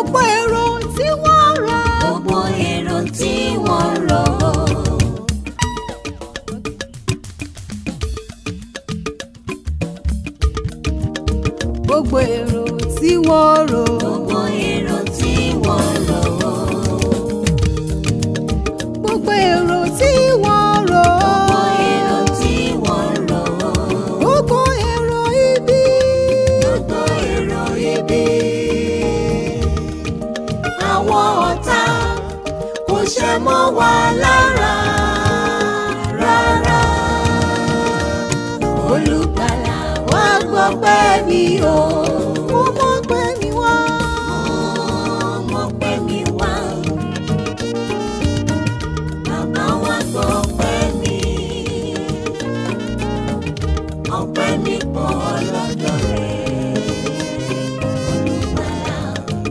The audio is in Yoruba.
Gbogbo èrò tí wọ́n rò. Gbogbo èrò tí wọ́n rò. Gbogbo èrò tí wọ́n rò. Gbogbo èrò tí wọ́n rò. Gbogbo èrò tí wọ́n rò. Gbogbo èrò tí wọ́n rò. Gbogbo èrò ibi. Gbogbo èrò ibi. Àwọn ọ̀tá kò ṣe mọ́ wa lára rárá. Olùgbàlà wá gbọpẹ́ mi o.